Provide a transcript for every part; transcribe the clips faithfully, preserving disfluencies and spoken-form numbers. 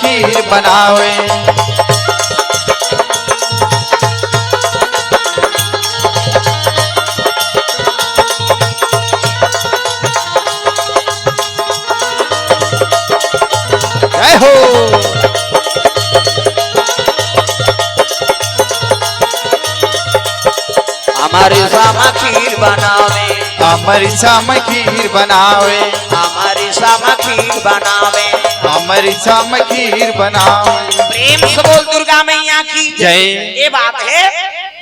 खीर बनावे। जय हो। हमारी सामा खीर बनावे। हमारी सामा खीर बनावे। हमारी सामा खीर बनावे। हमारी सामा खीर बनावे। प्रेम से बोल दुर्गा मैया की जय। ये बात है,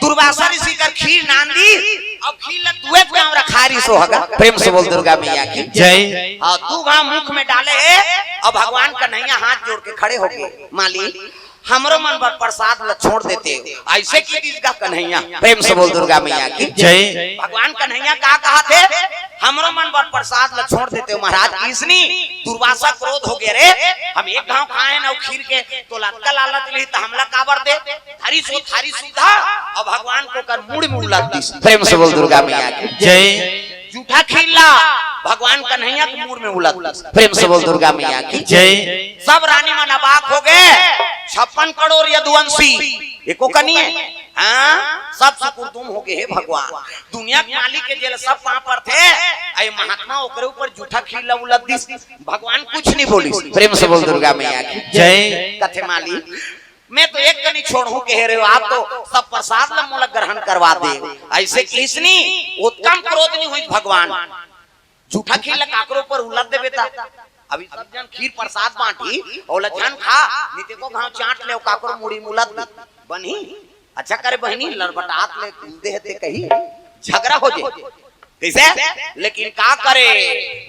दुर्वासा ऋषि कर खीर नांदी, अब खीर ला दुए गांव रखारी सोहगा। प्रेम से बोल दुर्गा मैया की जय। हाँ, दू घाव मुख में डाले है, अब भगवान कन्हैया हाथ जोड़ के खड़े हो गए, मालिक, हमरो मन बर प्रसाद ल छोड़ देते, ऐसे की दिस गा कन्हैया। प्रेम से बोल दुर्गा मैया की जय। भगवान कन्हैया का कहा थे, हमरो मन बर प्रसाद ल छोड़ देते महाराज। किसनी दुर्वासा क्रोध हो गया रे, हम एक घाव खाए न खीर के, तो लतका लालच ली त हमला काबर दे, थारी सो थारी सुधा। अब भगवान को कर मुड़ में उलट दिस। प्रेम से बोल दुर्गा मैया की जय। जूठा खीर ला भगवान कन्हैया के मुड़ में उलट दिस। प्रेम से बोल दुर्गा मैया की जय। सब रानी मन अबाक हो गए। छप्पन करोड़ यदुवंशी, एको कनी है। हाँ, सब सुकुरदुम हो गए हे भगवान। दुनिया के मालिक के जेल सब पाँव पर थे, अये महात्मा ओकरे ऊपर जूठा खीर ला उलट दिस। भगवान कुछ नहीं बोलिस। प्रेम से बोल दुर्गा मैया की जय। कथे मालिक, मैं तो एक कनी छोड़हूं कह रहे हो, आप तो सब प्रसाद ला मोला ग्रहण करवा दे। ऐसे किसनी उत्तम क्रोध नहीं हुई भगवान। जूठा खीर ला काकरो ऊपर उलट देबे ता। अभी सब जन खीर प्रसाद बांटी, ओला झन खा, निते को घाव चाट ले, काकरो मुड़ी मुलत दे। बनी, अच्छा करे बहिनी, लड़बटात ले कूद दे ते कही, झगड़ा हो जे। कैसे? लेकिन का करे,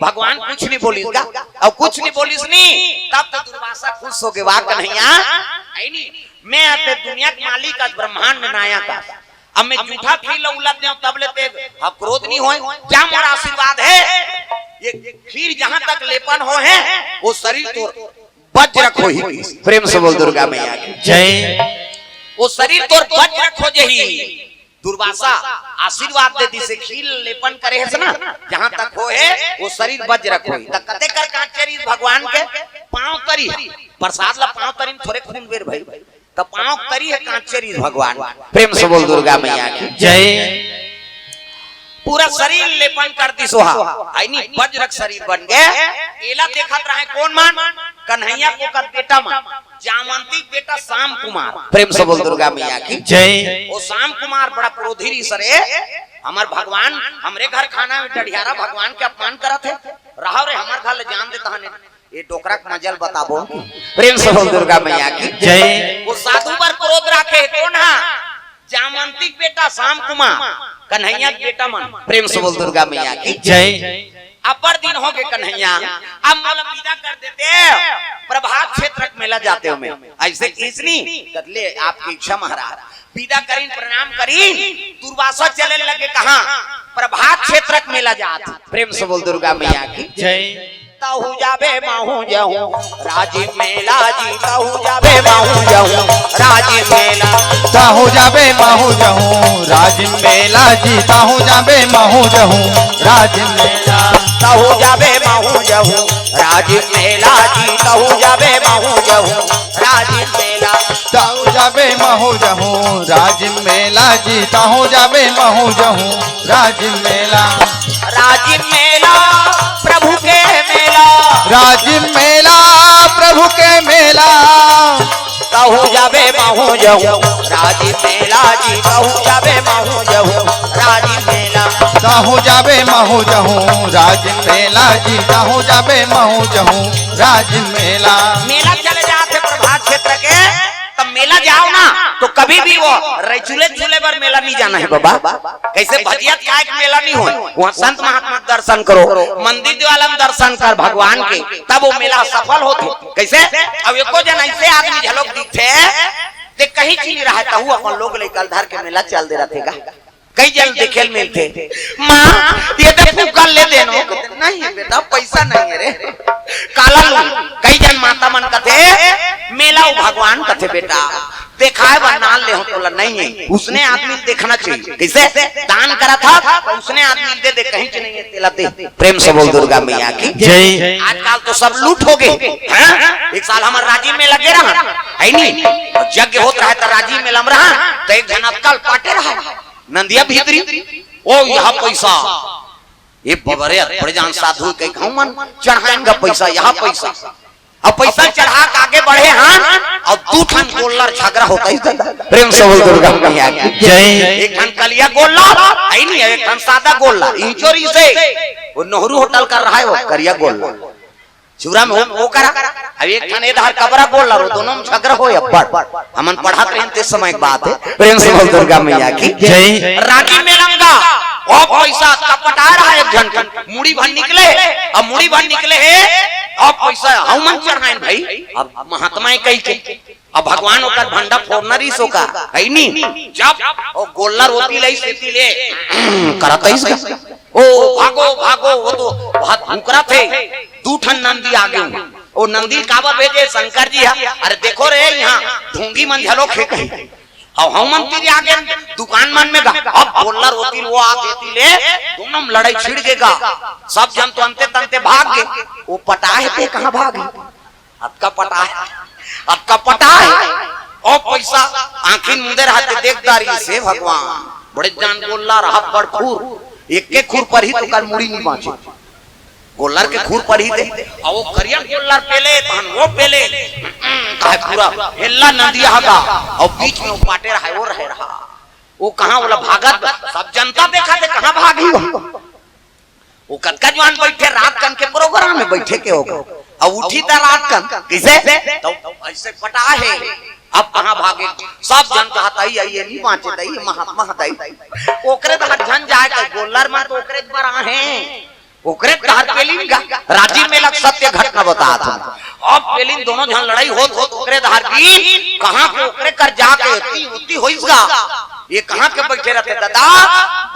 भगवान कुछ नहीं बोलिस का, और कुछ नहीं बोलिस नहीं, तब तो दुर्वासा खुश हो गए, वाह कन्हैया, आई नहीं, मैं आते दुनिया के मालिक, आज ब्रह्मांड नायक का, अब मैं जूठा खीर ला उलट देव, तब ले ते अब क्रोध नहीं होए। क्या मोर आशीर्वाद है? ये खीर जहां तक लेपन हो है, वो शरीर तो वज्र खो ही। प्रेम से बोल दुर्गा मैया की जय। वो शरीर तो वज्र खो जही। दुर्वासा आशीर्वाद दे दिसे, खीर लेपन करे है ना, जहां तक हो है वो शरीर वज्र खो ही। त कते कर कांचरी भगवान के पांव तरी, प्रसाद ला पांव तरी में थोरे खून बेर भाई, त पांव तरी है कांचरी भगवान। प्रेम से बोल दुर्गा मैया की जय। पूरा शरीर लेपन कर दिस ओहा, है नी, वज्रक शरीर बन गए। एला देखत रहे कौन मन? कन्हैया को कर बेटा मन, जामंती बेटा श्याम कुमार। प्रेम से बोल दुर्गा मैया की जय। वो श्याम कुमार बड़ा क्रोधी रहिस रे, हमर भगवान, हमरे घर खाना में डढ़ियारा भगवान के अपमान करत है, रहो रे, हमर घर ले जान देता हने। ये डोकरा के मजल बताबो। प्रेम से बोल दुर्गा मैया की जय। वो साधु पर क्रोध राखे हे कौन हा? जामंती के बेटा श्याम कुमार, कन्हैया के बेटा मन। प्रेम से बोल दुर्गा मैया की जय। अब्बड़ दिन हो गए कन्हैया, अब मोला विदा कर देते, प्रभात क्षेत्र के मेला जाते हो मैं। ऐसे किसनी कदले आपकी इच्छा महाराज। विदा करीन, प्रणाम करीन, दुर्वासा चले लगे कहाँ? प्रभात क्षेत्र के मेला जात। प्रेम से बोल दुर्गा मैया की जय। तहु जाबे महु जहूँ राजिम मेला जी, तहु जाबे महु जहूँ राजिम मेला। तहु जाबे महु जहूँ राजिम मेला जी, तहु जाबे महु जहूँ राजिम मेला। तहु जाबे महु जहूँ राजिम मेला जी, तहु जाबे महु जहूँ राजिम मेला। तहु जाबे महु जहूँ राजिम मेला जी, तहु जाबे महु जहूँ राजिम मेला। राजिम मेला प्रभु के मेला। राजिम मेला प्रभु के मेला। तहु जाबे महु जहूँ राजिम मेला जी, तहु जाबे महु जहूँ राजिम मेला। तहु जाबे महु जहूँ राजिम मेला जी, तहु जाबे महु जहूँ राजिम मेला। मेला चले जात हे प्रभात क्षेत्र के, तब मेला जाओ ना, तो कभी भी वो रैचुले झूले बर मेला नहीं जाना है बाबा। कैसे भजिया खाए के मेला नहीं हो, वहाँ संत महात्मा के दर्शन करो, मंदिर देवाला में दर्शन कर भगवान के, तब वो मेला सफल होते। कैसे? अब एको जन ऐसे आदमी झलक दिखते, ते कहीं चीज रहा, तहु अपन लोग लेकर धर के मेला चल दे रहते गा। कई जन देखे ल मिलते, माँ, ये तो फूका ले देनो। नहीं बेटा, पैसा नहीं है रे। काला लू, कई जन माता मन कथे, मेला अउ भगवान कथे, "बेटा, देखाय बर नान ले हों तोला, नइ हे।" उसने आदमी ल देखना चाहिए। कइसे? दान करत हस, त उसने आदमी ल दे दे, कहीं च नइ हे, तेला दे। प्रेम से बोल दुर्गा मैया की जय। आजकल तो सब लूट हो गे, हाँ? एक साल हमर राजिम मेला गे रहन, हे नी? अउ यज्ञ होत रहय त राजिम मेला म रहन, त एक झन अतका ल पाटे रहय, नंदिया भीतरी, "ओ, इहाँ पइसा।" ए बबरे, बड़े जान साधु कहिके हमन चढ़ाएन गा पइसा, इहाँ पइसा। अब पइसा चढ़ा के आगे बढ़े हन, अउ दू ठन गोल्लर झगरा होत हे। प्रेम से बोल दुर्गा मैया की जय। एक ठन करिया गोल्लर, हे नी, एक ठन सादा गोल्लर, इंचोरी से। वो नेहरू होटल कर रहा है वो करिया गोल्लर। छुरा में हो, वो करा। अब एक ठन ए डहर कबरा गोल्लर, वो दोनों में झगरा होय अब्बड़। हमन पढ़त रहेन ते समय के बात हे। प्रेम से बोल दुर्गा मैया की जय। राजिम मेला म गा, ओ पइसा अतका पटाय रहय एक झन के, मुड़ी भर निकले, अब मुड़ी भर निकले हे, अब पइसा हमन चढ़ाएन भई, अब महात्मा हे कहिके, अब भगवान ओकर भंडा फोड़ना रहिस ओकर, हे नी? जब ओ गोल्लर ओती ले, सेती ले, करत आइस गा। "ओ, भागो, भागो, वो तो बहुत भूख रहा थे, दू ठन नंदी आगे।" ओ नंदी ल काबर भेजे शंकर जी ह? "अरे देखो रे, इहाँ ढोंगी मन घलो खेत हे।" अउ हमन तीर आगे दुकान मन में गा, अब गोल्लर ओती ले, वो आत एती ले, दोनों में लड़ाई छिड़ गे गा। सब झन तो अंते तंते भाग गे, वो पटाय हे ते कहाँ भागही? अतका पटाय, अतका पटाय। ओ पइसा आँखी मुंदे रहय ते देख डारिस, हे भगवान, बड़े जान गोल्लर, अब्बड़ खुर, एके खुर परही त ओकर मुड़ी नइ बाँचे। गोल्लर के खुर परही ते, अउ वो करिया गोल्लर पेले, तहन वो पेले, काय पूरा हेल्ला नंदिया ह गा, अउ बीच में वो पाटे रहय, वो रहे रहा। वो कहाँ, ओला भागत, सब जनता देखत हे, कहाँ भागही वो? वो कतका जुवान बइठे, रात कन के प्रोग्राम में बइठे के होगा। अउ उठही त रात कन, कइसे? त अइसे पटाय हे। अब कहाँ भागे? सब झन कहत, "अई, अई, ए नइ बाँचे दई, महात्मा दई।" ओकरे डहर झन जाय के, गोल्लर मन तो ओकरे बर आहे। ओकरे डहर पेलिन गा, राजिम मेला के सत्य घटना बतात हँव। अब पेलिन, दोनों झन लड़ाई होत होत ओकरे डहर गिन, कहाँ के ओकरे कर जाके एती ओती होइस गा। ये कहाँ के बइठे रहिथे ददा?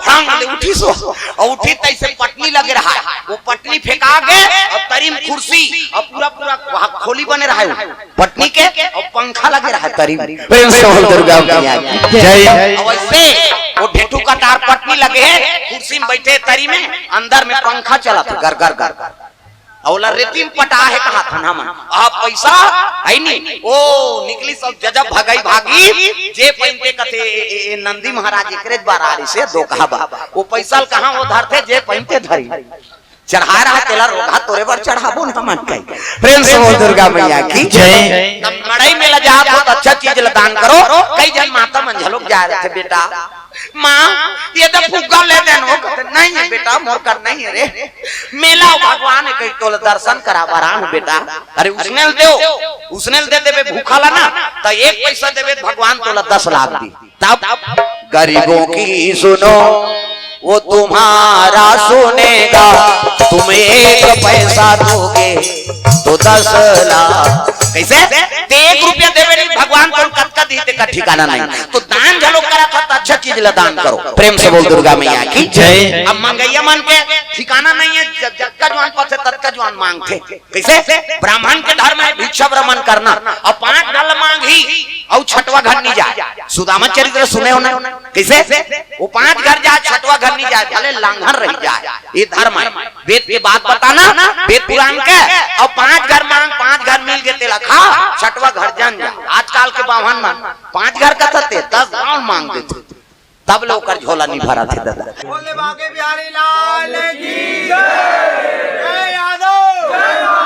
भड़ंग ले उठिस वो, अउ उठिस त अइसे पटनी लगे रहय, वो पटनी फेंका गे, अउ तरी म खुरसी, अउ पूरा पूरा वहाँ खोली बने रहय वो पटनी के, अउ पंखा लगे रहय तरी म। प्रेम से बोल दुर्गा मैया की जय। अउ अइसे वो ढेठू कटार पटनी लगे हे, खुरसी म बइठे तरी में, अंदर में पंखा चलत हे, गर गर गर गर। अउ ओला रेती म पटाय हे कहत हन हमन। अब पइसा हे नी, ओ निकलिस सब जजब भगई भागी, जे पहिनथे कथे, "ए, ए, ए नंदी महाराज एकरे बर आरिस हे, दो कहा बा।" वो पइसा ल कहाँ वो धरथे, जे पहिनथे धरी। चढ़ाय रहय तेला रोगहा तोरे बर चढ़ाबो न हमन कही। प्रेम से बोल दुर्गा मैया की जय। तब मड़ई मेला जात हो त अच्छा चीज ल दान करो। कई झन माता मन घलोक जाय रहिथे, "बेटा, माँ, ए दे फुग्गा ले दे न।" वो कथे, "नइ हे बेटा, मोर कर नइ हे रे। मेला अउ भगवान हे कहिके तोला दर्शन कराय बर आन बेटा।" अरे उसने ल देव, उसने ल दे देबे भूखा ला ना, त एक पइसा देबे त भगवान तोला दस लाख दी। तब गरीबों की सुनो, वो तुम्हारा सुनेगा, तुम एक पैसा दोगे तो दस लाख। कइसे? ते एक रुपया देबे नहीं, भगवान तोला कतका दिही तेकर ठिकाना नहीं। तो दान घलो करत हव त अच्छा चीज ला दान करो। प्रेम से बोल दुर्गा मैया की जय। अब मंगइया मन के ठिकाना नहीं हे, ज-, जतका जुवान पाथे ततका जुवान मांगथे। कइसे? ब्राह्मण के धर्म हे भिक्षा भ्रमण करना। अब पांच घर मांगही अउ छठवा घर नइ जाय। सुदामा चरित्र सुने हो ना? कइसे? वो पांच घर जाय, छठवा घर नइ जाय, भले लांघन रहि जाय, ये धर्म हे। वेद के बात बताना, वेद पुराण के, अउ पांच घर मांग, पांच घर मिल गे तेला खा, छठवा घर झन जा। आजकल के बाम्हन मन पांच घर कथथे, दस गांव मांग देथे, तब ले ओकर झोला नइ भरत हे ददा। बोले बांके बिहारी लाल की जय। जय यादव।